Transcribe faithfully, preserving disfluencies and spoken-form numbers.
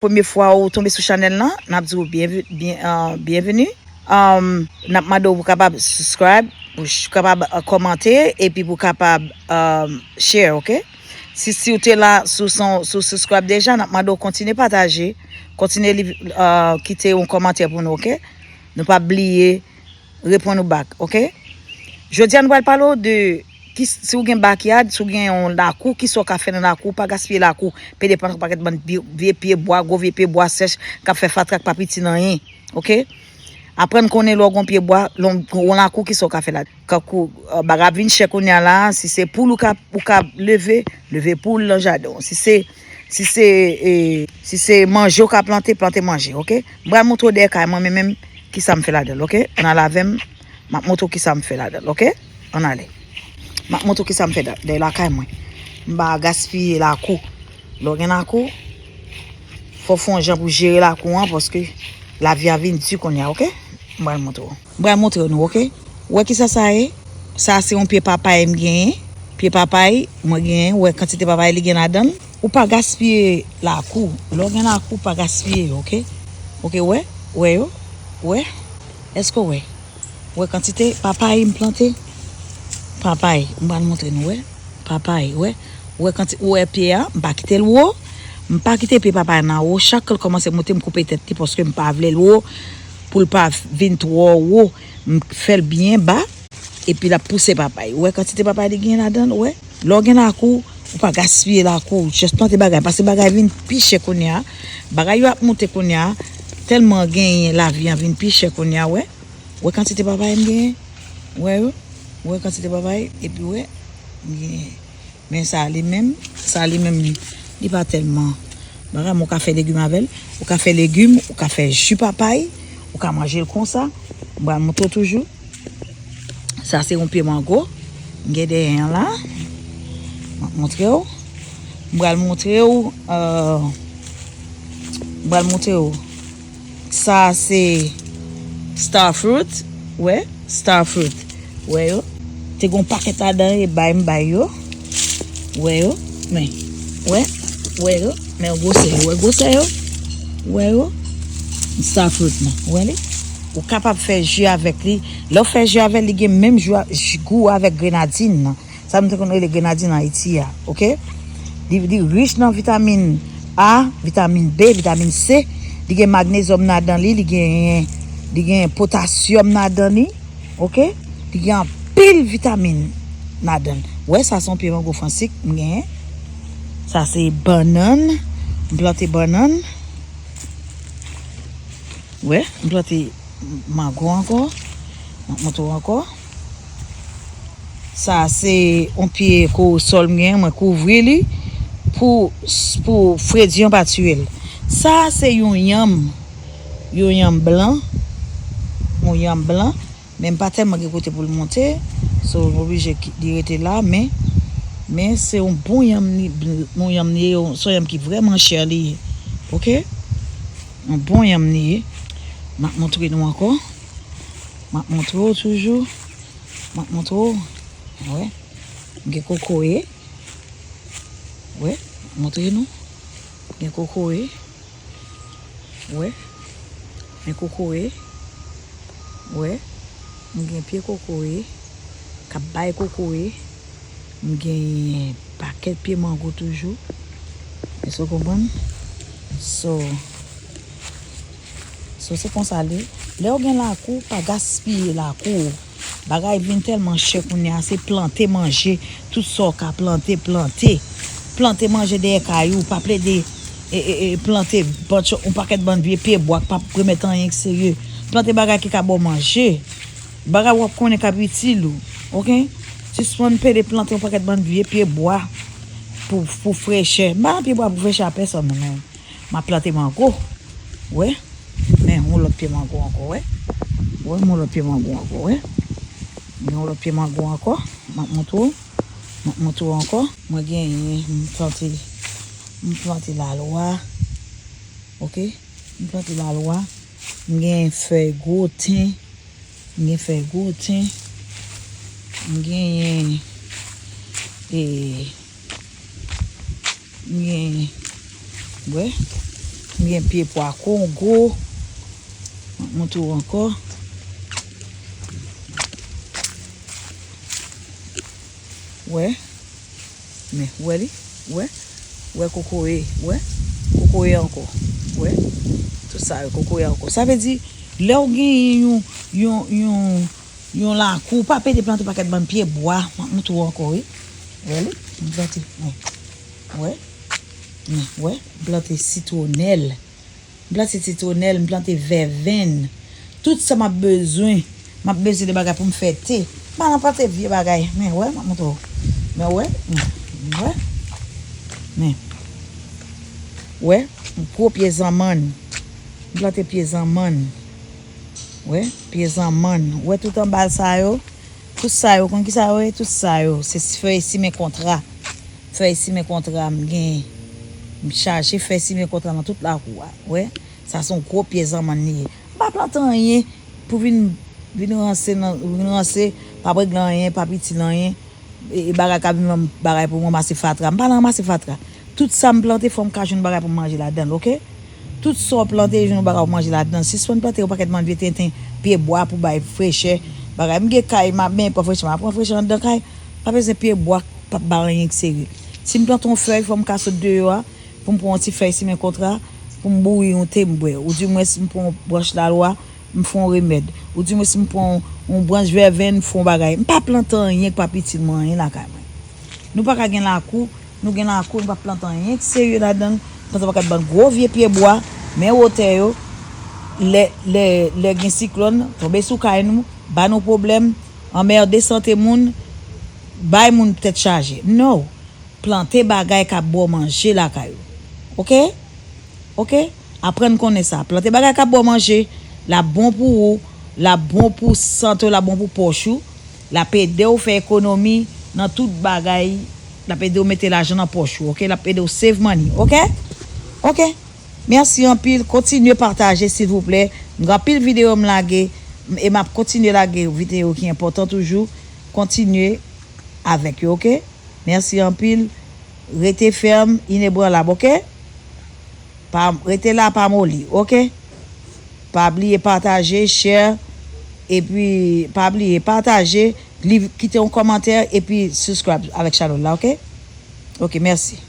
premye fwa ou tonbe sou chanèl lan, n ap di w byenvi- byen- uh, byenveni. Um, n ap mande w pou kapab subscribe, pou ch- kapab uh, kòmante, epi pou kapab um, share, oke? Si, si w te la sou, son, sou subscribe deja, n ap mande w kontinye pataje, kontinye li, uh, kite yon kòmantè pou nou, oke? Nou p ap bliye reponn ou back, oke? Jodi a, nou pral pale w de ki, si w gen backyard, si w gen yon lakou, kisa w ka fè nan lakou, pa gaspiye lakou. Pede pran yon pakèt bann vye, vye pye bwa, gwo vye pye bwa sèch, k ap fè fatra k p ap itil anyen, oke? Aprann konnen lè w gen pye bwa, lè w gen yon lakou, kisa w ka fè la. Kankou, uh, bagay ap vin chè kounye a la, si se poul ou ka, ou ka leve, leve poul nan jaden w. Si se, si se, e, si se manje ou ka plante, plante manje, oke? M pral montre w dèyè kay mwen, men menm ki sa m fè ladan l, oke? Ann ale avè m, m ap montre w ki sa m fè ladan l, oke? Ann ale. M ap montre w ki sa m fè da- dèyè lakay mwen. M pa gaspiye lakou. Lè w gen lakou, fò w fè yon jan pou jere lakou an, paske lavi a vin di kounye a, oke? M pral montre w. M pral montre nou, oke? Ou wè kisa sa ye? Sa se yon pye papay m genyen. Pye papay mwen genyen, ou wè kantite papay li gen ladan l. Ou pa gaspiye lakou. Lè w gen lakou, pa gaspiye yo, oke? Oke, wè? Wè yo? Wè? Èske w wè? Ou wè kantite papay m plante? Papay, m pral montre nou, wè. Papay, wè. Ou wè kanti- ou wè pye a, m pa kite l wo. M pa kite pye papay nan wo. Chak lè l kòmanse monte, m koupe tèt li paske m pa vle l wo. Pou l pa vin twò wo, m fè l byen ba. Epi l ap pouse papay. Ou wè kantite papay li gen ladan l, ou wè? Lè w gen lakou, ou pa gaspiye lakou w. Just plante bagay. Paske bagay vin pi chè kounye a. Bagay yo ap monte kounye a. Tèlman genyen lavi an vin pi chè kounye a, ou wè? Ou wè kantite papay m genyen? Ou wè yo? Ou wè kantite papay? Epi ou wè? M genyen. Men sa li menm, sa li menm, li pa tèlman. Bagay, men ou ka fè legim avè l. Ou ka fè legim, ou ka fè ji papay, ou ka manje l konsa. M pral montre w toujou. Sa se yon pye mango. M gen dèyè an la. M ap montre w. M pral montre w, euh, m pral montre w. Sa se star fruit. Wè, star fruit. Wè yo. Te gon pakèt ladan e bay m bay yo. Wè yo. Men. Wè. Wè yo. Men gwosè yo. Wè gwosè yo. Wè yo. Star fruit nan. Wè li. Ou kapab fè ji avèk li. Lè w fè ji avèk li, gen menm ji a- ji- gou avèk grenadin nan. Sa nou te konn rele grenadin an Ayiti a, oke? Li, li rich nan vitamin A, vitamin B, vitamin C. Li gen magnezyòm ladan li, li gen, li gen potasyòm ladan li, oke? Li gen anpil vitamin ladan l. Wè, sa se yon pye mango fransik m genyen. Sa se bannann. M plante bannann. Wè, m plante mango ankò. M ap montre w ankò. Sa se yon pye korosòl m genyen, mwen kouvri li pou, pou fredi an pa tiye l. Sa se yon yanm, yon yanm blan, yon yanm blan, men m pa tèlman gen kote pou l monte, so m oblije ki- li rete la, men, men se yon bon yanm li, yon yanm li ye, se yon yanm ki vrèman chè li ye, oke? Yon bon yanm li ye. M ap montre nou ankò. M ap montre w toujou. M ap montre w. Wè. M gen kokoye. Wè. Montre nou. M gen kokoye. Wè. M gen kokoye. Wè. M gen pye kokoye. K ap bay kokoye. M gen pakèt pye mango toujou. Èske w konprann? So, so se konsa li. Lè w gen lakou, pa gaspiye lakou w. Bagay vin tèlman chè kounye a, se plante manje, tout sa w ka plante, plante. Plante manje dèyè kay ou, pa plede e, e, e, plante bann cho- yon pakèt bann vye pye bwa k p ap remèt anyen k serye. Plante bagay ki ka ba w manje. Bagay w ap konnen k ap itil ou. Oke? Sispann pede plante yon pakèt bann vye pye bwa pou, pou frechè. M pa nan pye bwa pou frechè a pèsòn, non, men. M ap plante mango. Wè. Men, yon lòt pye mango ankò, wè. Wè, yon lòt pye mango ankò, wè. Gen yon lòt pye mango ankò. M ap montre w. M ap montre w ankò. Mwen genyen, m plante, m plante lalwa. Oke? M plante lalwa. M gen fèy gwo ten. M gen fèy gwo ten. M genyen, e, m gen, wè, M gen pye pwa kongo. M ap montre w ankò. Wè. Men, wè li? Wè? Wè kokoye? Wè? Kokoye ankò. Wè? Tout sa yo, kokoye ankò. Sa vle di, lè w genyen yon, yon, yon, yon lakou, pa pede plante pakèt bann pye bwa. M ap montre w ankò, wi. Wè li? M plante. Wè. Wè? Men, wè? M plante sitwonèl. M plante sitwonèl, m plante vèvenn. Tout sa m ap bezwen. M ap bezwen de bagay pou m fè te. M pa nan plante vye bagay. Men, wè, m ap montre w. Men, wè. Men, wè. Men. Wè. Gwo pye zanmann. M plante pye zanmann. Wè. Pye zanmann. Wè tout anba sa yo. Tout sa yo. Konn ki sa yo ye? Tout sa yo. Se fèy simen kontra. Fèy simen kontra m gen. M chaje fèy simen kontra nan tout lakou a. Wè. Sa se yon gwo pye zanmann li ye. M pa plante anyen pou vin, vin ranse, nan, vin ranse, p ap regle anyen, p ap itil anyen. E, e bagay k ap vin ban m bagay pou m ranmase fatra. M pa nan ranmase fatra. Tout sa m plante, fò m ka jwenn bagay pou m manje ladan l, oke? Tout sa w plante, jwenn yon bagay pou manje ladan l. Sispann plante yon pakèt bann vye tenten, pye bwa pou bay frechè, bagay. M gen kay, m ap benyen pran frechè, m ap pran frechè anndan kay. Pa bezwen pye bwa, p ap bay anyen ki serye. Si m plante yon fèy, fò m ka sot deyò a, pou m pran yon ti fèy simen kontra, pou m bouyi yon te m bwè. Oudimwens, m pran yon branch lalwa, m fè yon remèd. Oudimwens, m pran yon, yon branch vèvenn, m fè yon bagay. M pa plante anyen k p ap itil mwen anyen lakay mwen. Nou pa ka gen lakou, nou gen lakou, nou pa plante anyen k serye ladan l. Plante pakèt bann gwo vye pye bwa, men wotè yo, lè, lè, lè gen siklòn, tonbe sou kay nou, ba nou pwoblèm, anmède sante moun, bay moun tèt chaje. No! Plante bagay k ap ba w manje lakay ou. Oke? Oke? Aprann konnen sa. Plante bagay k ap ba w manje, l ap bon pou ou, l ap bon pou sante w, l ap bon pou pòch ou, l ap ede w fè ekonomi nan tout bagay, l ap ede w mete lajan nan pòch ou, oke? L ap ede w save money, oke? Oke? Mèsi anpil. Kontinye pataje, silvouplè. M gen anpil videyo m lage, e m ap kontinye lage videyo ki enpòtan toujou. Kontinye avèk yo, oke? Mèsi anpil. Rete fèm, inebranlab, oke? Pa, rete la, pa moli, oke? Pa bliye pataje, share, epi pa bliye pataje, li, kite yon kòmantè, epi subscribe avèk chanèl la, oke? Oke, mèsi.